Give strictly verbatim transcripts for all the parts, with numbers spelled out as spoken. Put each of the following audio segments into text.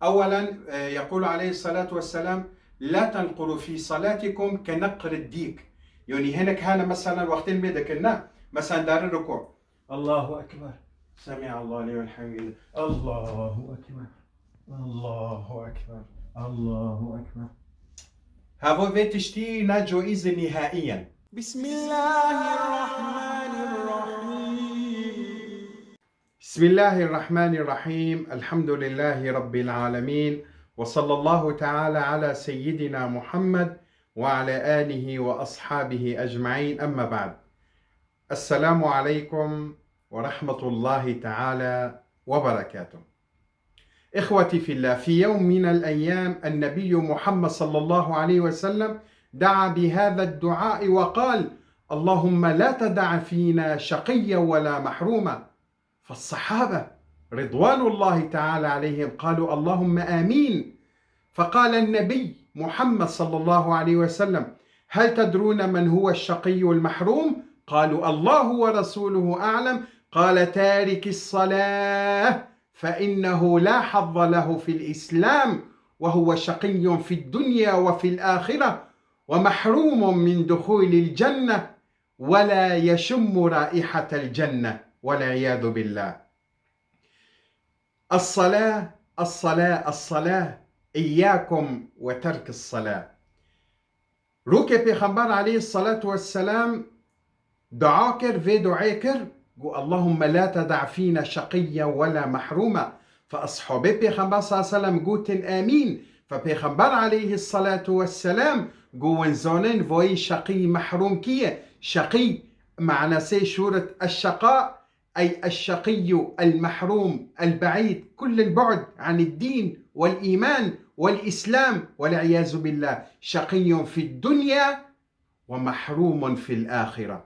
أولا، آه، يقول عليه الصلاة والسلام: لا تنقروا في صلاتكم كنقر الديك. يعني هناك هانا مثلا وقت الميدك لنا، مثلا دار الركوع، الله أكبر، سمع الله لمن حمده، الله أكبر، الله أكبر، الله أكبر. هاو vê tiştî nacaîz e nihaiyen. بسم الله الرحمن الرحيم. بسم الله الرحمن الرحيم. الحمد لله رب العالمين. وصلى الله تعالى على سيدنا محمد وعلى آله وأصحابه أجمعين. أما بعد. السلام عليكم ورحمة الله تعالى وبركاته. إخوتي في الله، في يوم من الأيام النبي محمد صلى الله عليه وسلم دعا بهذا الدعاء وقال: اللهم لا تدع فينا شقيا ولا محروما. فالصحابة رضوان الله تعالى عليهم قالوا: اللهم آمين. فقال النبي محمد صلى الله عليه وسلم: هل تدرون من هو الشقي المحروم؟ قالوا: الله ورسوله أعلم. قال: تارك الصلاة، فإنه لا حظ له في الإسلام، وهو شقي في الدنيا وفي الآخرة، ومحروم من دخول الجنة، ولا يشم رائحة الجنة، والعياذ بالله. الصلاة، الصلاة، الصلاة، إياكم وترك الصلاة. Rûkê Pêxember aleyhissalatu vesselam dua kir, vê duayê kir, got: اللهم لا تدع فينا شقيا ولا محروما. Fe eshabê Pêxember sallallahu aleyhi ve sellem gotin: آمين. Fe Pêxember aleyhissalatu vesselam got: Win zanin voyî şeqî, mehrûm kî ye? Şeqî, manasê şûret eşşeqa, أي الشقي المحروم البعيد كل البعد عن الدين والإيمان والإسلام والعياذ بالله، شقي في الدنيا ومحروم في الآخرة.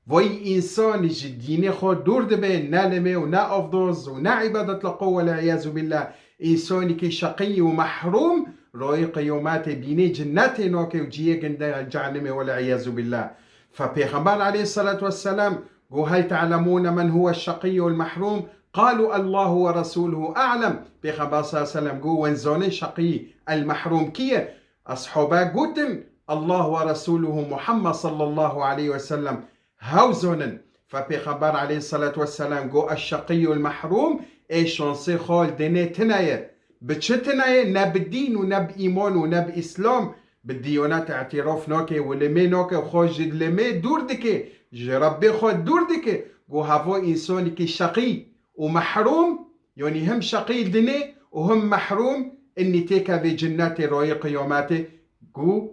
Vay însanî ji dînê xwe dûr dibe, ne limê û ne avdoz û ne îbadet li qo, wele îyazû billah. Însanîkî şeqî û mehrûm, royê qiyametê bînê cinnetê nake û ciyê ginde cehennemê, wele îyazû billah. Fe Pêxember aleyhisselatu vesselam got: هل تعلمون من هو الشقي المحروم؟ قالوا: الله ورسوله أعلم. Pêxember sallallahu aleyhi ve sellem got: Win zanin şeqî el mehrûm kî ye? Eshabe gotin: الله ورسوله محمد صلى الله عليه وسلم. Hew zanin. Fe Pêxember aleyhisselatu vesselam got: الشقي المحروم, ê şansê xwe li dinê tune ye. Bi çi tune ye? Ne bi dîn û ne bi îman û ne bi îslam. Bi diyanet îtîraf nake û limê nake û xwe ji limê dûr dike, ji Rebbê xwe dûr dike. Got: Hevo însanekî şeqî û mehrûm, yanî him şeqî li dinê û him mehrûm, inî têkevê cinnetê royê qiyametê. Got: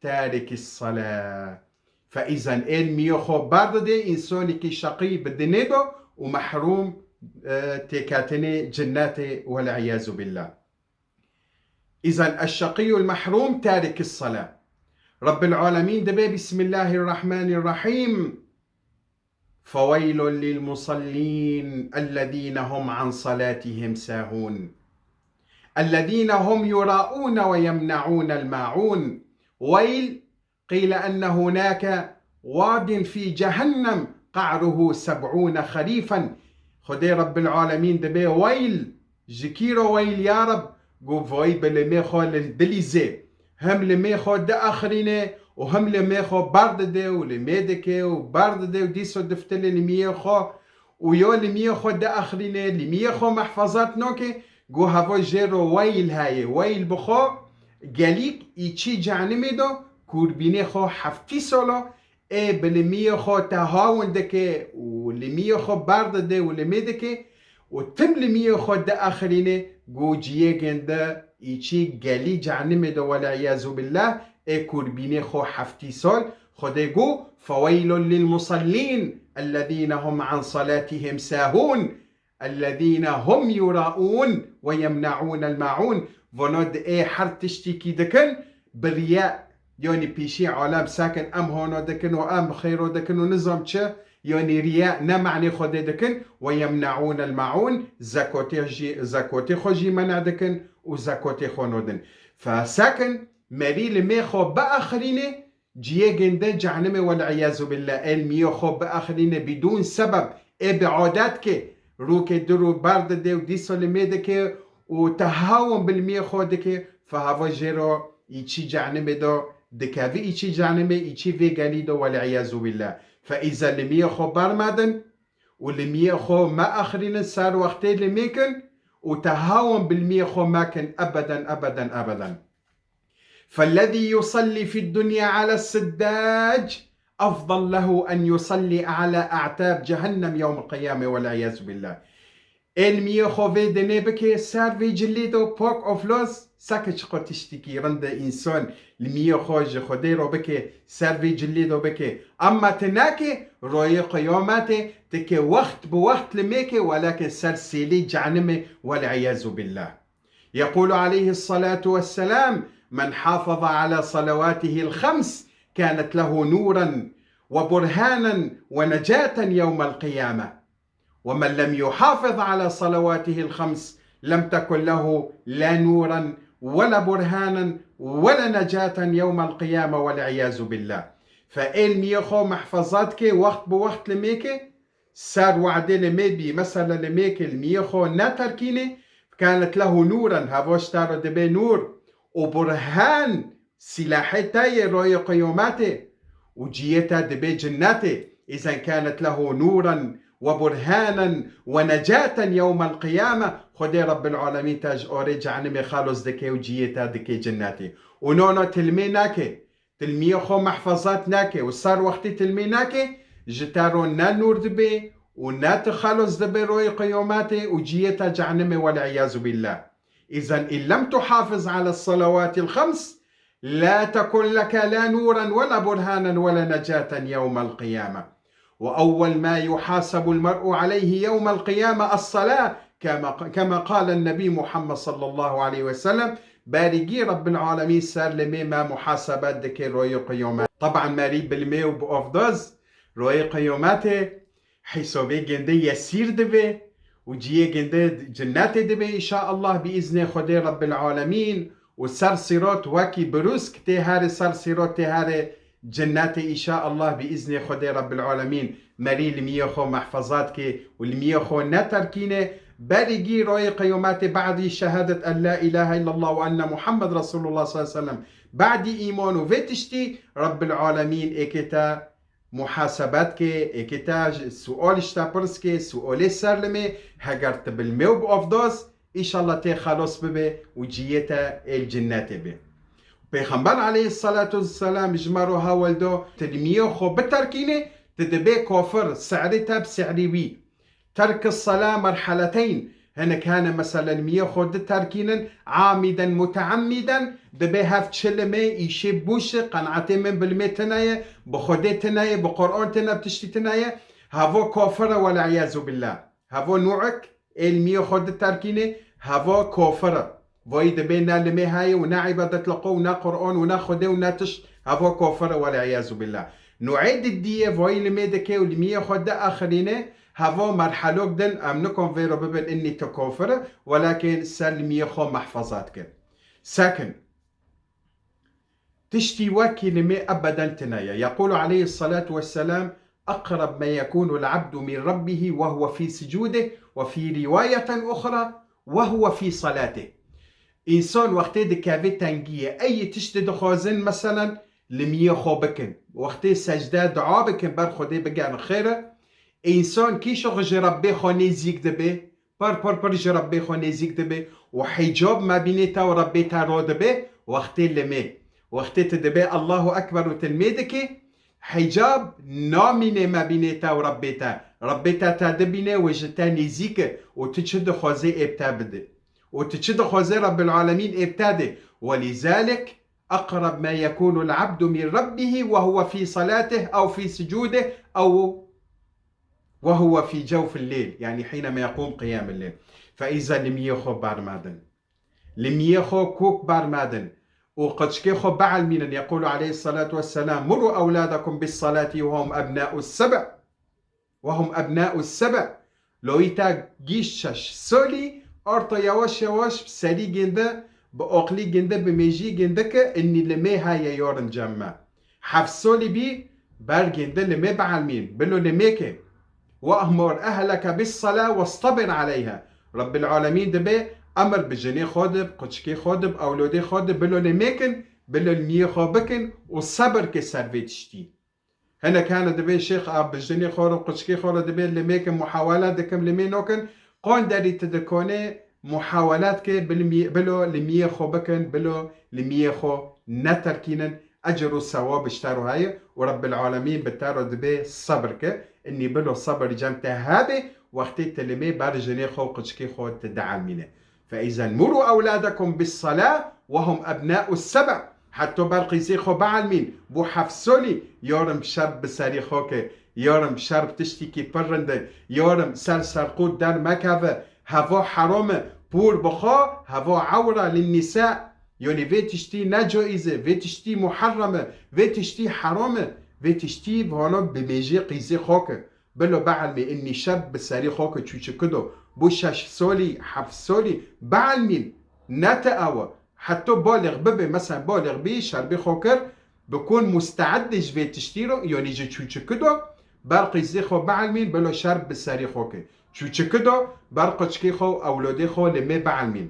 تارك الصلاة. Fe îzen ê li miyê xwe berdide, însanekî şeqî bi dinê de û mehrûm, e, têketinê cinnetê, wele îyazû billah. Îzen eşşeqîyû l-mehrûm târik s-selâ. Rebbil alemîn dibe: Bismillahirrahmanirrahîm. فويل للمصلين الذين هم عن صلاتهم ساهون. الذين هم يراءون ويمنعون الماعون. ويل، قيل أن هناك واد في جهنم قعره سبعون خريفا. Xwedê Rebbil Alemîn dibe: Weyl! Ji kî re weyl ya Reb? Got: Vay bi limê xwe li dilîzê, him limê xwe diaxirîne û him limê xwe berdide û limê dike û berdide û dîso difitile limiyê xwe û yo limiyê xwe diaxirîne, limiyê xwe mehfazat nake. Got: Hevo jê re weyl heye, weyl bi xwe gelîk îçî cehenimê de kûrbînê xwe heftî sala ê bi limiyê xwe tehawin dike û limiyê xwe berdide û limê dike û tim limiyê xwe diaxirîne, got: Ciyê ginde îçî gelî cehenimê de, wele îyazû billah, ê kûrbînê xwe heftî sal. Xwedê got: فويل للمصلين الذين هم عن صلاتهم ساهون. الذين هم يراءون ويمنعون الماعون. Vano di ê her tiştîkî dikin bi riya, yanî pêşî alem sekin em hano dikin û em xêro dikin û nizam çi, yanî riya ne manê Xwedê dikin. ويمنعون الماعون, zekotê jî, zekotê xwe jî mena dikin û zekotê xwe nodin. Fe sekin merî limê xwe biaxirîne, ciyê ginde cehenimê, wele îyazû billah, ê limiyê xwe biaxirîne bidûn sebeb, ê bi adet ke rûkê du rû berdide û dîsa limê dike û tehawun bi limiyê xwe dike, fe heva jê re îçî cehnimê de dikeve, îçî cehnimê, îçî vê gelî de, wel'iyazu billah. Fe îza limiyê xwe bermedin û limiyê xwe me axirînin, ser wextê limê kin û tehawun bi limiyê xwe me kin ebeden, ebeden, ebeden. فالذي يصلي في الدنيا على السداج أفضل له أن يصلي على أعتاب جهنم يوم القيامة والعياذ بالله. Ê limiyê xwe vê dinê bike ser vê cilê de, pok ofloz, seke çiqo tiştikî rind e însan limiyê xwe ji Xwedê re bike, ser vê cilê de bike. Emma ti nake, royê qiyametê ti ke wext bi wext limê ke, welakin ser sêlê cehnimê, wel'iyazu billah. يقول عليه الصلاة والسلام: من حافظ على صلواته الخمس كانت له نورا وبرهانا ونجاة يوم القيامة، ومن لم يحافظ على صلواته الخمس لم تكن له لا نورا ولا برهانا ولا نجاة يوم القيامة والعياذ بالله. Fe ê limiyê xwe mehfeza dike, wext bi wext limê ke, ser we'dê limê bî, mesela limê ke limiyê xwe neterkînê, كانت له نورا, heva ji te re dibe nûr, û burhan, silahê te yê royê qiyametê, û ciyê te dibe cinnetê. إذا كانت له نورا وبرهانا ونجاة يوم القيامة. Xwedê Rabbil Alemîn te ji orê cehnimê xelos dike û ciyê te dike cinnetê. Û no, no, ti limê nake. Ti limiyê xwe mehfezat nake û ser wextî ti limê nake, ji te re ne nûr dibe û ne ti xelos dibe royê qiyametê û ciyê te cehnimê, والعياذ بالله. إذا إن لم تحافظ على الصلوات الخمس لا تكن لك لا نورا ولا برهانا ولا نجاة يوم القيامة. وأول ما يحاسب المرء عليه يوم القيامة الصلاة، كما، كما قال النبي محمد صلى الله عليه وسلم. Berî gî Rabbil Alemîn ser limê me muhasebet dike royê qiyamet. Teban merî bi limê û bi ofdoz royê qiyametê hîsobê ginde yesîr dibe û ciyê ginde cinnetê dibe, înşaallah, bi îznê Xwedê Rabbil Alemîn. Û ser sîrot wekî birûsk tê herê, ser sîrot tê herê cinnetê, înşaallah, bi îznê Xwedê Rabbil Alemîn. Merî limiyê xwe mehfeza dike û limiyê xwe neterkîne. Berî gî royê qiyametê, بعد شهادة أن لا إله إلا الله وأن محمد رسول الله صلى الله عليه وسلم, بعد îman û vê tiştî, Rabbil Alemîn êkê te muhasebet ke, êkê te ji sual ji te pirs ke, sualê ser limê, heger tu bi limê û bi ofdoz, înşallah tê xelos bibe û ciyê te êl cinnetê be. Pêxember aleyhissalatu vesselam ji me re hewil do, tu limiyê xwe biterkînê, tu dibê kafir, se'rê te bi se'rê wî. ترك الصلاة مرحلتين. Hinek hene mesela limiyê xwe diterkînin, عامدا متعمدا, dibe hev çi limê, îşê bûşi, qenaetê min bi limê tine ye, bi Xwedê tine ye, bi Qur'an tine, bi tiştî tine ye. Heva kafir e, والعياذ بالله. Heva nû'ek ê limiyê xwe diterkînê, heva kafir e. Vayî dibê ne limê heye û ne îbadet li xwe û ne Qur'an û ne Xwedê û ne tişt, heva kafir e, والعياذ بالله. Nû'ê didiyê vayî limê dike û limiyê xwe diaxirîne, heva merhelok din, em nikom vê re bibin, innî tu kafir e, welakin ser limiyê xwe mehfeza dike. Sekin. Tiştî wekî limê ebeden tine ye. يقول عليه الصلاة والسلام: أقرب ما يكون العبد من ربه وهو في سجوده، وفي رواية أخرى وهو في صلاته. Însan wextê dikeve tengiyê, ey tiştê dixwazin, meselen, limiyê xwe bikin. Wextê secde, dua bikin, ber Xwedê bigerin xêr e. Însan kî şixwe ji Rebbê xwe nêzîk dibe, pir, pir, pir ji Rebbê xwe nêzîk dibe û hicab mebînê te û Rebbê te radibe, wextê limê. Wextê tu dibê Allahu Ekber û tu limê dikê, hicab namîne mebînê te û Rebbê te. Rebbê te te dibîne û ji te nêzîk e û tu çi dixwazê ê bi te bide. Û tu çi dixwazê Rebbil Alemîn ê bi te de. ولذلك أقرب ما يكون العبد من ربه وهو في صلاته أو في سجوده أو وهو في جوف الليل، يعني حينما يقوم قيام الليل. Fe îza limiyê xwe bermedin. Limiyê xwe kok bermedin. Û qeçkê xwe bielmînin. يقول عليه الصلاة والسلام: مروا أولادكم بالصلاة وهم أبناء السبع. وهم أبناء السبع. Loyî te gîş şeş solî, arto yavaş yavaş bi serî ginde, bi oqlî ginde, bi mêjî ginde ke innî limê heye yorim cemme. Heft solî bî, ber ginde limê bielmîn, bilo limê ke. وأمر أهلك بالصلاة واصطبر عليها. Rebbil Alemîn dibe, Emir bi jinê xwe de, bi quçikê xwe de, bi ewlodê xwe de, bilo lê mêkin, bilo li miyê xwe bikin û sebir ke ser vê tiştî. Hinek hene dibê şêx a bi jinê xwe re, quçikê xwe re dibê lê mêkin, muhawele dikim, lê mê nokin. Qon derî tu dikonê muhawelat ke bil miyê, bilo li miyê xwe bikin, bilo li miyê xwe neterkînin. Ecr û sewab ji te re heye û Rebbil Alemîn bi te re dibê sebir ke. Înî bilo sebir cem te hebe, wextê tu li mê ber jinê xwe û quçikê xwe tu dielmîne. فإذا مروا أولادكم بالصلاة وهم أبناء سبع. Heta ber qîzê xwe bielmîn, bû heft solî, yarim şer bi serî xwe ke, yarim şer bi tiştîkî pir rind e, yarim ser serqot dermekeve, heva heram e, pûr bixwe, heva ewre lin nîsa. Yanî vê tiştî ne caiz e, vê tiştî muherrem e, vê tiştî heram e, vê tiştî vana bi mêjê qîzê xwe ke. Bilo bielmî, înî şer bi serî xwe ke çûçikido, bû şeş solî, heft solî, bielmîn, ne te ew e. Heta balêx bibe, mesela balêx bî, şerbê xwe kir, bikon musteedê ji vê tiştî re, yanî ji çûçikido, ber qîzê xwe bielmîn, bilo şer bi serî xwe ke. Çûçikido, ber quçikê xwe û ewlodê xwe li mê bielmîn.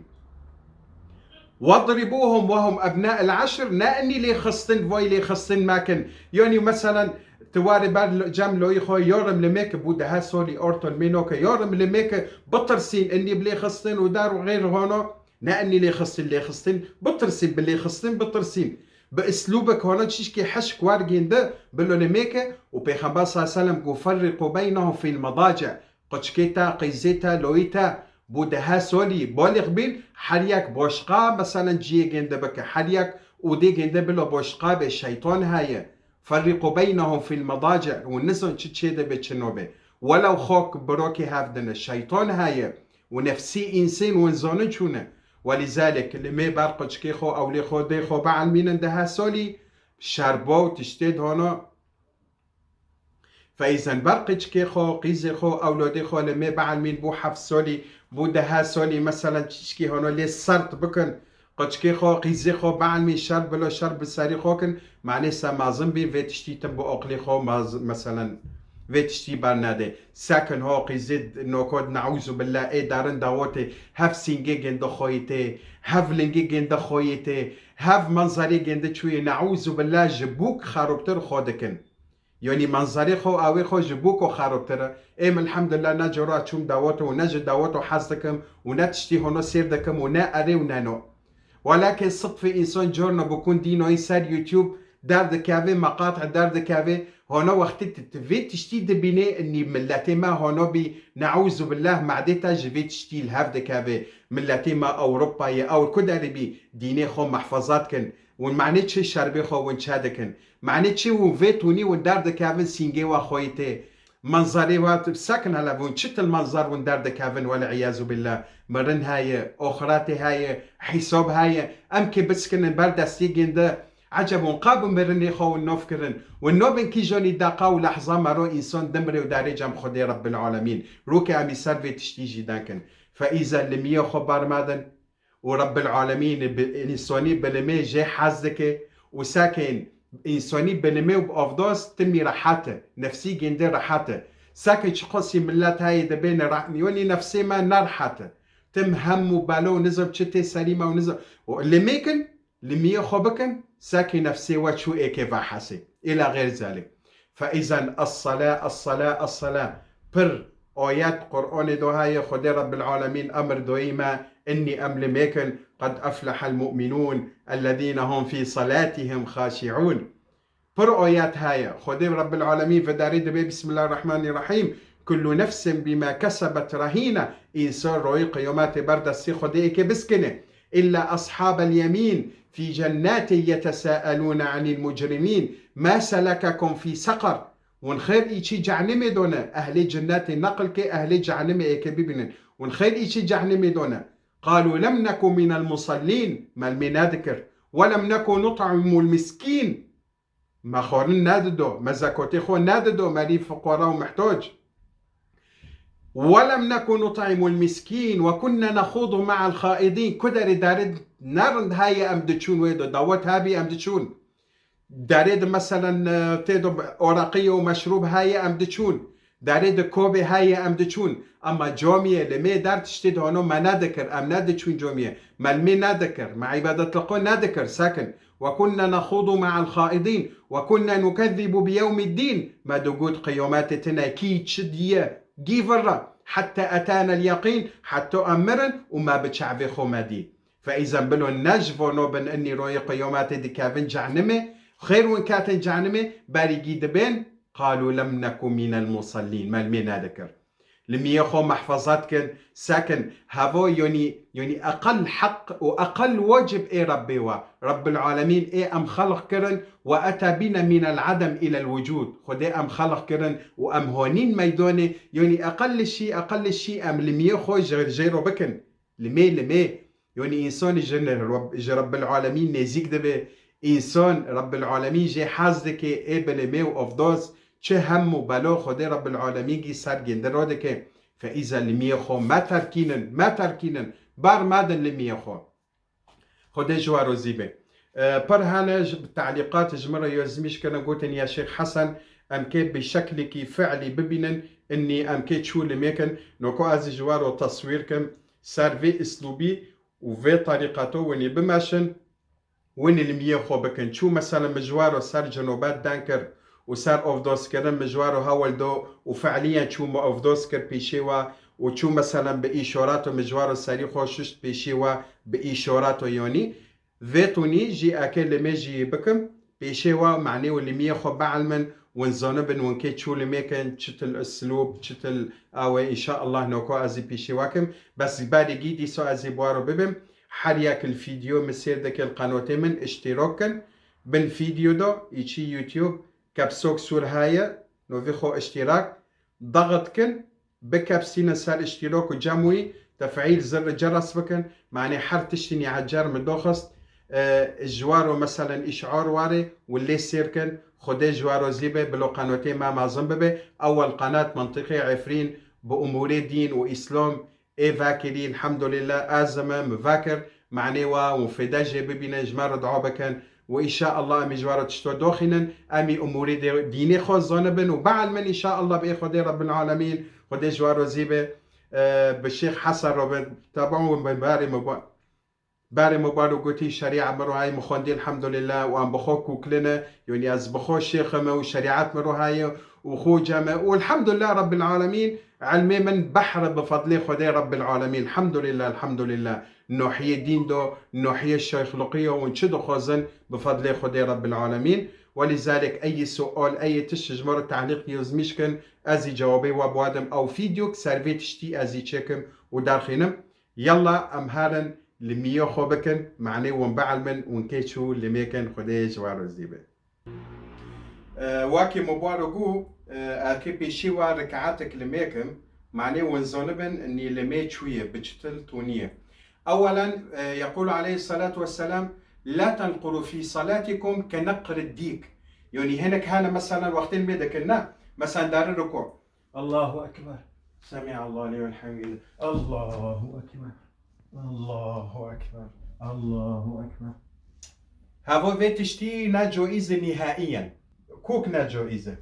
واضربوهم وهم أبناء العشر, ne înî lê xistin, vay lê xistin mekin. Yanî, meselen, tu warê ber l-, cem loyî xwe, yarim li mêke bû dehe solî, orto li mê noke, yarim li mêke bitirsîn, înî bi lê xistin û dar û xêr hono. Ne înî lê xistin, lê xistin, bitirsîn, bi lê xistin bitirsîn. Bi îslûbek hono çişkê hişk wer gênde, bilo li mêke û Pêxember sallallahu aleyhi ve sellem got, "فرقوا بينهم في المضاجع." Quçikê te, qîzê te, loyî te, bû dehe solî, balêx bîn, her yek başqa, meselen, ciyê gênde bike, her yek odê gênde bilo başqa be, şeytan heye. فرقوا بينهم في المضاجع, û nizan çi çê de be, çi nobe. Welew xak birokê hev dine, şeytan heye. Û nefsî însên win zanin çûne. Welîzalek, li mê ber quçikê xwe, ewlê xwe, dê xwe bielmînin dehe solî, şerbo û tiştê dana. Feyzen ber qîçkê xwe, qîzê xwe, ewladê xwe li mê bielmîn, bû heft solî, bû dehe solî, meselen çişkî hano lê sert bikin. Qîçkê xwe, qîzê xwe bielmîn, şer bilo şer bi serî xwe kin. Manê se mezin bî, vê tiştî tim bi oqlê xwe mez-, meselen vê tiştî bernedê. Sekin ho qîzê nokot, neûzu billah, ê darin dawotê, hev sîngê gênde xoyê tê, hev lingê gênde xoyê tê, hev menzerê gênde çûyê, neûzu billah, ji bûk xerobtir xwe dikin. Yanî menzerê xwe, awê xwe ji bûko xerobtir e. Êm elhamdulillah ne cora çûm dawoto û ne ji dawoto hez dikim û ne tiştî hono sêr dikim û ne erê û ne no. Welakin sitfê însan corno bikûn dînoyî ser YouTube derdikeve, meqat'e derdikeve. Hono wextê tu, tu vê tiştî dibînê, nî milletê me hono bî, neûzu billah, medê te ji vê tiştî li hev dikeve. Milletê me Ewropayê, ew ku derê bî, dînê xwe mehfeza dikin. Win manê çi şerbê xwe win çe dikin? Manê çi win vê tûnî win derdikevin sîngê we xweyî tê? Menzerê we tu sekin hele, hûn çi til menzer hûn derdikevin, welîyazû billah. Mirin heye, oxiretê heye, hîsab heye. Em kê bisikinin ber destî gênde. Eceb hûn qa bi mirinê xwe hûn nov kirin. Hûn nobin kîjanî deqa û lehza mero însan dimrê û darê cem Xwedê Rebbil Alemîn. Rûke em î ser vê tiştî jî denkin. Feyzen li miyê xwe bermedin. û Rebbil Alemîn bi însanî bilimê jê hez dike û sekên însanî bilimê û bi avdas timî rehet e, nefsî gênde rehet e. Sekê çiqasî millet heye dibêne re-, yanî nefsê me nerehet e. Tim hem û belo û nizam çi tê serî me û nizam. Û limê kin, limiyê xwe bikin, sekê nefsê we çû êkê vehesê. Îla xêr zalê. Feyzen es-sela, es-sela, es-sela. Pir ayet Qur'anê do heye, Xwedê Rebbil Alemîn emir doyî me, innî em li mêkin, qed eflehel mu'minûn, ellezîne hum fî selatihim xaşi'ûn. Pir ayet heye. Xwedê Rebbil Alemîn vedarî dibe, Bismillahirrahmanirrahîm. Kullu nefsin bima kesebet rehîne. Însan royê qiyametê ber destê Xwedê êkê biskine. إلا أصحاب اليمين في جنات يتساءلون عن المجرمين ما سلككم في سقر. Wan xêr îçî cehnimê done, ehlê cennetê neqil ke ehlê cehnimê êke bibînin. Wan xêr îçî cehnimê done. قالوا لم نك من المصلين, me li mê nedikir. ولم نك نطعم المسكين. Me xwarin nedido, me zekotê xwe nedido merî, fuqara û muhtoc. ولم نك نطعم المسكين وكنا نخوض مع الخائضين. Ku derê darê nerind heye em diçûn wê do, dawet hebî em diçûn. Darê de meselen, e, tê do oreqî û meşrûb heye em diçûn. Darê de kobê heye em diçûn. Ama camiyê li mê der tiştê dano me nedikir, em nediçûn camiyê, me li mê nedikir, me îbadet li xwe nedikir, sekin. وكنا نخوض مع الخائضين وكنا نكذب بيوم الدين. Me digot qiyametê tine kî çi diye, gî vir re. حتى أتانا اليقين, heta em mirin û me bi çavê xwe me dî. فإذا bilo ne ji vano bin inî royê qiyametê dikevin cehnimê, xêr win ketin cehnimê, berî gî dibên, قالوا لم نك من المصلين, me li mê nedikir. Li miyê xwe mehfezat kin, sekin, heva yonî, yonî eqel heq û eqel wacib ê Rebbê wa. Rebbil Alemîn ê em xelq kirin, وأتى بنا من العدم إلى الوجود. Xwedê em xelq kirin û em honîn meydanê, yonî eqel li şî, eqel li şî em li miyê xwe ji, jê ro bikin. Li mê, li mê. Yonî însanî ji, ji Rebbil Alemîn nêzîk dibe. Însan Rebbil Alemîn jê hez dike, ê bi li mê û evdoz çi hem û belo Xwedê Rebbil Alemîn gî ser gêndiro dike. Feîza li miyê xwe me terkînin, me terkînin, bar medin li miyê xwe. Xwedê ji we rozî be. E, pir hene ji, bi telîqat ji min re yozmîş kirin, gotin ya Şêx Hesen, em kê bi şeklekî fiilî bibînin, inî em kê çû li mêkin, noko ez ji we re teswîr kim, ser vê îslûbî û vê terîqato winî bimeşin, winî li miyê xwe bikin. Çû mesela min ji we re ser cinobet deng kir û ser ovdozkirin min ji we re hewl do û fiiliyen çû min ovdoz kir pêşê we û çû mesela bi îşorato min ji we re serî xwe şuşt pêşê we bi îşorato yonî. Vê tunî jî eke li mê jî bikim, pêşê we manê û li miyê xwe bielmin, win zanibin win kê çû li mêkin, çitil islûb, çitil awe, înşaallah noko ez ê pêşê we kim. Bes ji berî gî dîsa ez ê bi we re bibim. Her yek li fîdyo min sêr dike li qenotê min îştîrok kin. Bin fîdyo de, îçî YouTube, kepsok sûr heye, novî xwe îştîrak, daxit kin, bikepsînin ser îştîrok û cem wî, tefîl zirr ceres bikin. Manê her tiştî nî ecer min doxist, e, ji we re meselen îşar ware û lê sêr kin, Xwedê ji we rozî be, bilo qenotê me mezin bibe. Ewel qenat mentiqê Efrîn bi umûrê dîn û îslam ê vekirî, elhamdulillah, ez me min vekir, manê we û fêde jê bibînin, ji me re dua bikin. Û înşaallah em ê ji we re tişto doxînin, em ê umûrê dê-, dînê xwe zanibin û bielmin înşaallah bi ê Xwedê Rebbil Alemîn, Xwedê ji we rozî be, e, bi Şêx Hesen re bin, teban win bin berê min ba-, berê min balo gotî şerîet min ro hey min xwendî elhamdulillah û em bi xwe kûkline, yonî ez bi xwe şêxime û şerîet min ro heye û xoce me û elhamdulillah Rebbil Alemîn, ilmê min behr e bi fedlê Xwedê Rebbil Alemîn, elhamdulillah, elhamdulillah. Nohiyê dîn do, nohiyê şeyxluqî yo, hûn çi dixwazin bi fedlê Xwedê Rebbil Alemîn. Welîzalek eyî sual, eyî tişt ji me re telîq yozmîş kin, ez ê cewabê we biwadim. Ew fîdyok ser vê tiştî ez ê çêkim û derxînim. Yalla em herin li miyê xwe bikin, manê win bielmin, win kê çû li mêkin, Xwedê ji we rozî be. E, wekî Mubarek got, e, erkê pêşî we rikaetek li mêkim, manê win zonibin nî li mê çûye, bi çitil tûniye. Ewelen, e, yekûl aleyhissalatu vesselam, "La tenquru fî salatikum ke neqri dîk." Yonî hinek hene meselen wextê li mê dikin, ne? Meselen darin ruku. Allahu Ekber. Semiallahu limen hamide. Allahu Ekber. Allahu Ekber. Allahu Ekber. Heva vê tiştî ne caiz e nihaiyen. Kok ne caiz e.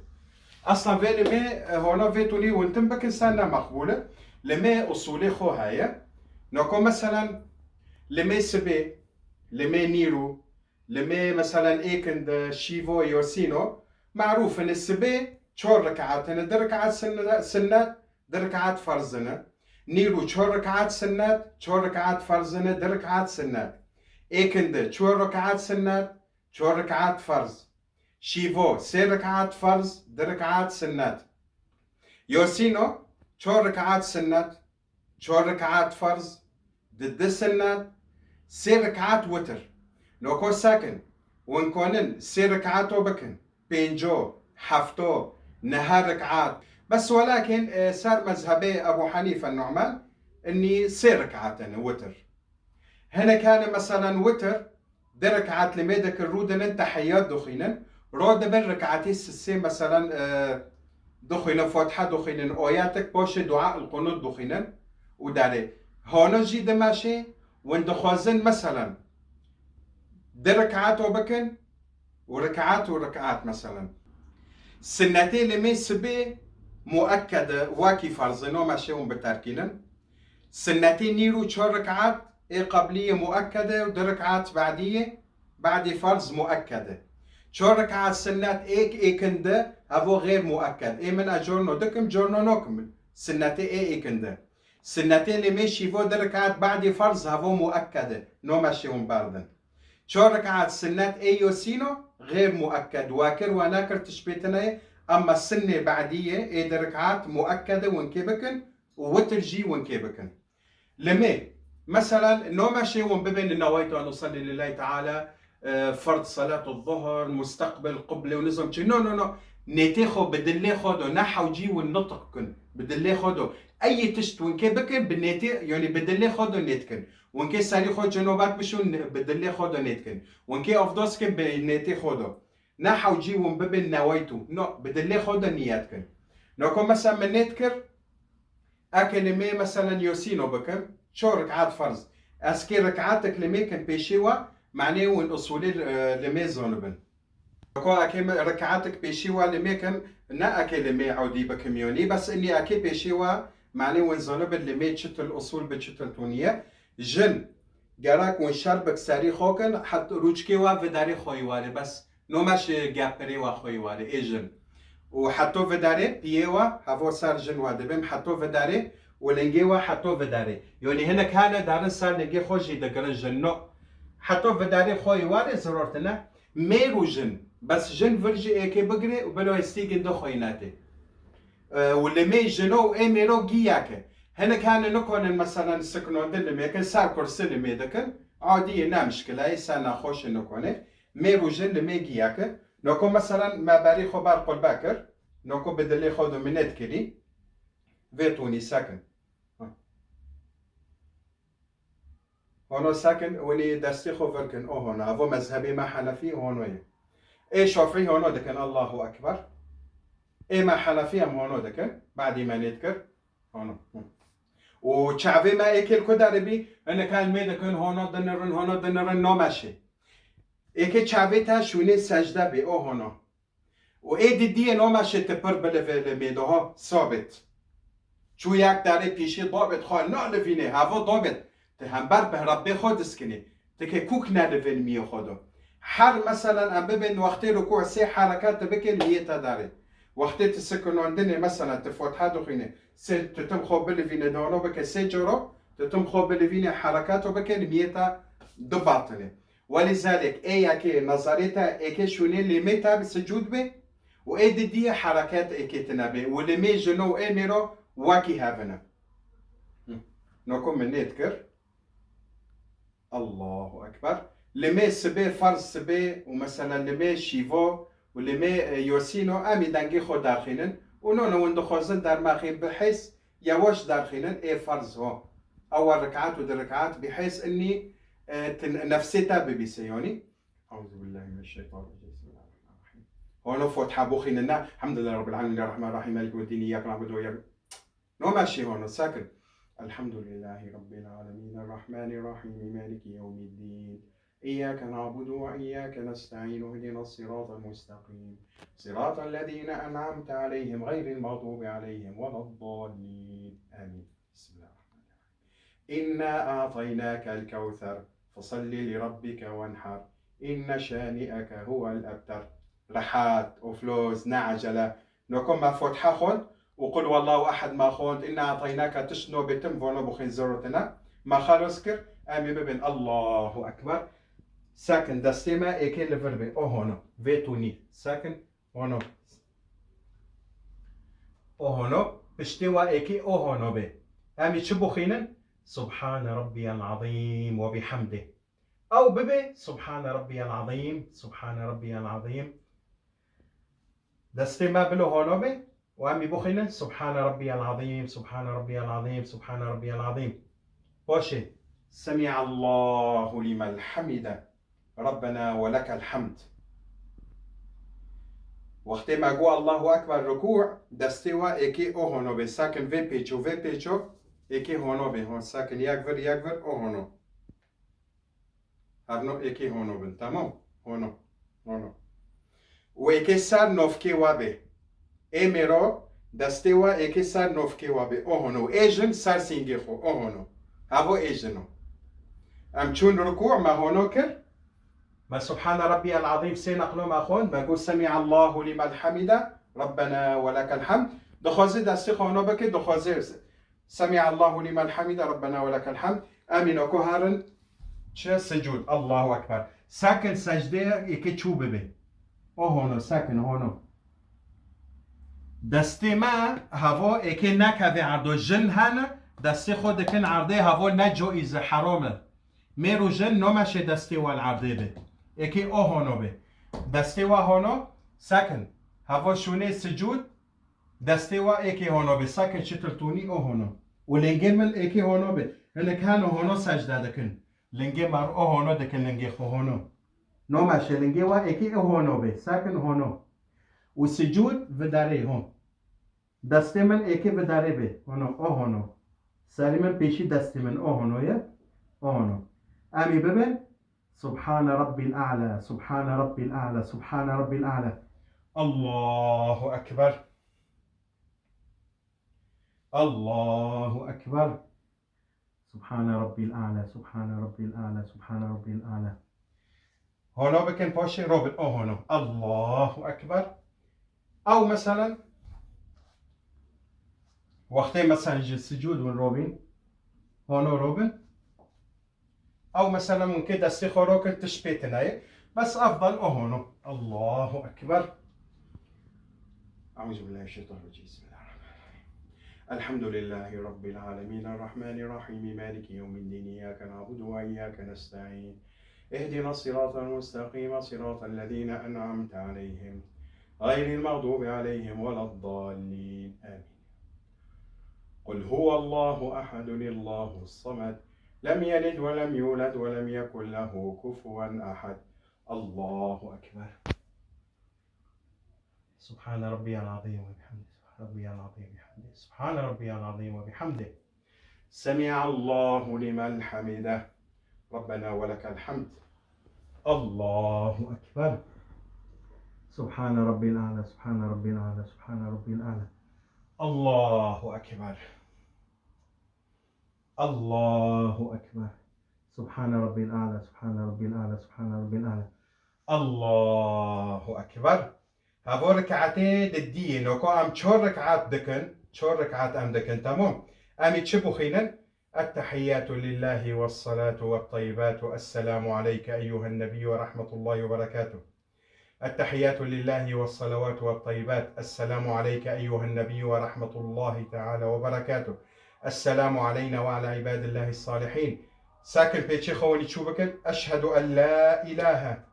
Aslan vê li mê, e, hona vê tûnî wintin bikin sen ne meqbûl e. Li mê usulê xwe heye. Nako meselen li mê sibê, li mê nîrû, li mê meselen êkin de şîvo yosîno, marûf in sibê çor rekaat in, di rekaat sinne-, sinnet, di rekaat ferz in. Nîrû çor rekaat sinnet, çor rekaat ferz in, di rekaat sinnet. Êkin de çor rekaat sinnet, çor rekaat ferz. Şîvo sê rekaat ferz, di rekaat sinnet. Yosîno çor rekaat sinnet, çor rekaat ferz, di di sinnet, sê rekaat witir. Noko sekin, win konin sê rekaato bikin, pênco, hefto, nehe rekaat. Bes welakin, e, ser mezhebê Ebu Hanife Nu'man, inî sê rekaat in witir. Hinek hene meselen witir, di rekaat li mê dikin, rûdinin, tehiyyat dixwînin, ro dibin rekaatê sisê meselen, e, dixwînin, Fatiha dixwînin, ayetek paşê dua el-qunut dixwînin û derê. Hana jî dimeşê, win dixwazin meselen di rekaat o bikin û rekaat û rekaat meselen. Sinnetê li mê sibê muekkede, wekî ferz e, no meşê hûn biterkînin. Sinnetê nîr û çar rik'at ê qebliyê muekkede û du rik'at ba'diyê, ba'dî ferz muekkede. Çar rik'at sinnet êk êkinde, hevo xêr muekked. Ê min ez corno dikim, corno nokim. Sinnetê ê êkinde. Sinnetê limê şîvo du rik'at ba'dî ferz hevo muekkede. No meşê hûn berdin. Çar rik'at sinnet ê yosîno xêr muekked. Wa kir, wa nekir tişt pê tine ye. Emma sinnê ba'diyê ê du rik'at muekkede hûn kê bikin û witir jî hûn kê bikin. Limê, meselan, no meşê hûn bibên neweytu en usalli lillahi teala, e, ferd salatu zuhr, mustaqbil qibli û nizam çi. No, no, no. Nêtê xwe bi dilê xwe do, ne hewcî hûn nutq kin. Bi dilê xwe do. Eyî tişt hûn kê bikin, bi nêtê, yanî bi dilê xwe do nêt kin. Hûn kê serî xwe cenobet bişûn, bi dilê xwe do nêt kin. Hûn kê avdos kin, bi nêtê xwe do. Ne hewcî hûn bibin neweytu. No, bi dilê xwe de niyet kin. No ku mesela min nêt kir, eke limê meselen yosîno bikim, ço rik'at ferz. Ez kê rik'atek limê kim pêşê we, manê hûn usulê, e, limê zonibin. No ku eke me rik'atek pêşê we limê kim, ne eke limê ewdî bikim yonî, bes inî eke pêşê we, manê hûn zonibin limê çitil usul bi çitil tuniye. Jin, gerek hûn şer bik serî xwe kin, het rûçkê we vidarê xweyî warê, bes. No meşê gepirê wa xweyî warê, ê jin. Û heto vidarê piyê wa, hevo ser jin wa dibêm, heto vidarê û lingê wa heto vidarê. Yonî hinek hene darin ser lingê xwe jî digirin jin. No. Heto vidarê xweyî warê zirortine. Mêr û jin. Bes jin vir ji êkê bigirê û bilo hêstîgin de xweyî netê. E, û limê jino û ê mêro giyek e. Hinek hene nikonin meselen siknondin limê kin, ser kursî limê dikin. Adî ye, ne mişkile ye, ser nexweşê nikonin. Mêr û jin limê giyek e. No ku meselen me berî xwe ber qulbe kir, no ku bi dilê xwe de minêt kirî, vê tûnî sekin. Hono sekin, winî destê xwe vir kin, o hono. Evo mezhebê me Henefî, hono ye. Ê Şafî hono dikin, Allahu Ekber. Ê me Henefî em hono dikin, badî me nêt kir, hono. Hı. Û çavê me êkê li ku derê bî, hinek hene mê dikin, hono dinirin, hono dinirin, no meşê. Êkê çavê te şûnê secde bê, o hono. Û ê didiyê no meşê ti pir bilivê limê de ho, sabit. Çû yek darê pîşî dabit xwe nalivînê, hevo dabit. Ti hember bi Rebbê xwe diskinê. Ti ke kûk nelivên miyê xwe do. Her meselen em bibên wextê rukû sê hereket ti bikên miyê te darê. Wextê ti sikinandinê meselen ti Fatiha dixwînê, sê ti tim xwe bilivînê dano bike sê coro, ti tim xwe bilivînê hereketo bikên miyê te dibatinê. Welîzalek ê yekê nezerê te êkê şûnê limê te bi sicûd bê û ê didiyê hereket êkê tine bê û limê jino û ê mêro wekî hev in. Hı. No ku min nêt kir. Allahu Ekber. Limê sibê, ferz sibê û mesela limê şîvo û limê, e, yosîno em ê dengê xwe derxînin û no ne hûn dixwazin dermexîn bi hêz Yewaş derxînin ê ferz ho. Ewa rik'at û di rik'at bi hêz inî, e, ti nefsê te bibîse yanî. Euzu billahi mineşşeytanirracim. Bismillahirrahmanirrahim. Hono Fatiha bixwînin ne. Elhamdülillahi Rabbil alemin. Errahmanirrahim. Maliki yevmiddin. İyyake na'budu ve iyyake. No meşî hono, sekin. Elhamdülillahi Rabbil alemin. Errahmanirrahim. Maliki yevmiddin. إياك نعبد وإياك نستعين، اهدنا الصراط المستقيم، صراط الذين أنعمت عليهم غير المغضوب عليهم ولا الضالين. آمين. بسم الله الرحمن الرحيم. إنا أعطيناك الكوثر، فصل لربك وانحر، إن شانئك هو الأبتر. Rehat, ofloz, ne ecele. No ku me Fatiha xwend û Qul huwallahu ehad me xwend, inna a'taynake tişt no bê tim vono bixwîn zerurtine. Me xelos kir, em ê bibin Allahu Ekber. Sekin destê me êkê li vir bê. O hono. Vê tûnî. Sekin. Hono. O hono. Piştê wa êkê o hono bê. Em ê çi bixwînin? Subhane Rabbiyel Azîm ve bihamdih. Ew bibe, Subhane Rabbiyel Azîm, Subhane Rabbiyel Azîm. Destê me bilo hono be û em ê bixwînin, Subhane Rabbiyel Azîm, Subhane Rabbiyel Azîm, Subhane Rabbiyel Azîm. Paşê, Semi'allahu limen hamide, Rabbena ve lekel hamd. Wextê me got Allahu Ekber rukû, destê we êkê o hono be, sakin vê pêço, vê pêço, êkê hono be, hon sakin, yek vir, yek vir, o hono. Her no êkê hono bin. Tamam? Hono. Hono. Û êkê ser novkê wa bê. Ê mêro, Destê we êkê ser nofkê we bê. O hono. Ê jin ser sîngê xwe. O hono. Hevo ê jin o. Em çûn rukû, me hono kir. Me Subhane Rabbiyel Azîm sê neqlo me xwend. Me got, Semî Allahu limen hamide. Rabbena ve lekel hamd. Dixwazî destê xwe hono bike, dixwazî Semî Allahu limen hamide, Rabbena ve lekel hamd. Em îno ku herin çi sicûd. Allahu Ekber. Sekin secdeyê êkê çû bibe. O hono, sekin, hono. Destê me hevo êkê nekeve erdo. Jin hene, destê xwe dikin erdê, hevo ne caiz e, heram e. Mêr û jin nomeşe destê we li erdê be. Êkê o hono be. Destê we hono, sekin. Hevo şûnê sicûd, destê we êkê hono be. Sekin çitir tûnî o hono. Û lingê min êkê hono be. Hinek hene hono secde dikin. Lingê me o hono dikin, lingê xwe hono. Nomeşe lingê we êkê o hono be. Sekin hono. Û sicûd viderê hon. Destê min êkê bi derê bê. Hono, o hono. Serî min pêşî destê min, o hono ye. O hono. Em ê bibin. Subhane Rabbil A'la, Subhane Rabbil A'la, Subhane Rabbil A'la. Allahu Ekber. Allahu Ekber. Subhane Rabbil A'la, Subhane Rabbil A'la, Subhane Rabbil A'la. Hono bikin paşê robin, o hono. Allahu Ekber. Ew meselen, wextê meselen ji sicûd win robin, hono robin. Ew meselen mumkin destê xwe rokin, tiş pê tine ye. Bes efdal o hono. Allahu Ekber. أعوذ بالله من الشيطان الرجيم. بسم الله الرحمن الرحيم. الحمد لله رب العالمين، الرحمن الرحيم، مالك يوم الدين، إياك نعبد وإياك نستعين، اهدنا الصراط المستقيم، صراط الذين أنعمت عليهم، غير المغضوب عليهم ولا الضالين. آمين. قل هو الله أحد، الله الصمد، لم يلد ولم يولد، ولم يكن له كفوا أحد. الله أكبر. سبحان ربي العظيم وبحمده، سبحان ربي العظيم وبحمده، سبحان ربي العظيم وبحمده. سمع الله لمن حمده. ربنا ولك الحمد. الله أكبر. سبحان ربي الأعلى، سبحان ربي الأعلى، سبحان ربي الأعلى. الله أكبر. الله أكبر. سبحان ربي الأعلى، سبحان ربي الأعلى، سبحان ربي الأعلى. الله أكبر. Havo rikatê di diyê, noko em çor rikat dikin, çor rikat em dikin, temam. Em ê çi bixwînin? التحيات لله والصلاة والطيبات، السلام عليك أيها النبي ورحمة الله وبركاته. التحيات لله والصلوات والطيبات، السلام عليك أيها النبي ورحمة الله تعالى وبركاته. السلام علينا وعلى عباد الله الصالحين. Sakin pêçê xwe wenî çû bikin. أشهد أن لا إله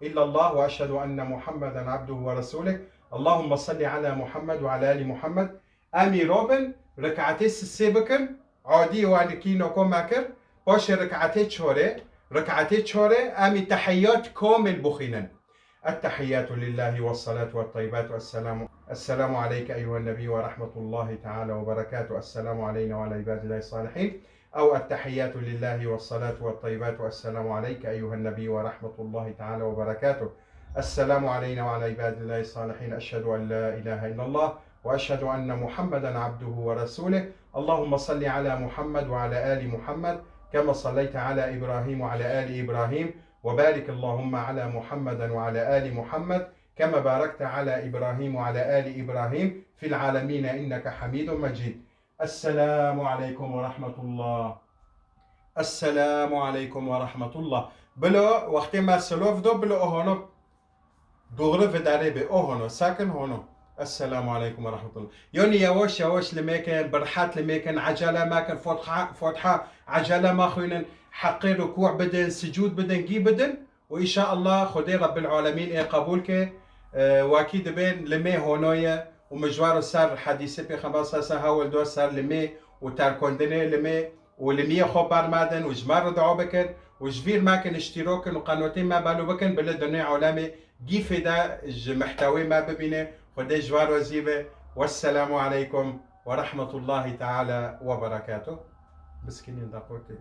إلا الله وأشهد أن محمدا عبده ورسوله. اللهم صل على محمد وعلى آل محمد. Em îro bin, rikatê sisê bikin, adî wanî kî noko me kir, paşê rikatê çorê, rikatê çorê, em ê tehiyyat komil bixwînin. التحيات لله والصلاة والطيبات والسلام، السلام عليك أيها النبي ورحمة الله تعالى وبركاته، السلام علينا وعلى عباد الله الصالحين. أو التحيات لله والصلاة والطيبات والسلام عليك أيها النبي ورحمة الله تعالى وبركاته. السلام علينا وعلى عباد الله الصالحين. أشهد أن لا إله إلا الله وأشهد أن محمدا عبده ورسوله. اللهم صل على محمد وعلى آل محمد كما صليت على إبراهيم وعلى آل إبراهيم، وبارك اللهم على محمد وعلى آل محمد كما باركت على إبراهيم وعلى آل إبراهيم في العالمين إنك حميد مجيد. السلام عليكم ورحمة الله. السلام عليكم ورحمة الله. Bilo wextê me silov do, bilo ohano doğru vidarê be, ohano, sakin hono. Esselamu aleykum ve rahmetullah. Yani yavaş yavaş limêkin, birhat limêkin, acele mekin, fotha, fotha, acele mexwînin, heqê rukû bidin, sicûd bidin, gî bidin. û înşaallah Xwedê Rebbil Alemîn ê qebûl ke, e, wekî dibên limê hono ye û min ji we re ser hedîsê Pêxember sallallahu aleyhi ve sellem hewil do ser limê û terkondinê limê û limiyê xwe bermedin û ji me re dua bikin û ji vîr mekin, îştîrokin û qenotê me belo bikin, bilê dinê alemê gîfê de ji mihtewê me bibîne. Xwedê ji we razî be. Wesselamu aleykum ve rahmetullahi teala ve berekatuh. Biskînin daqotê.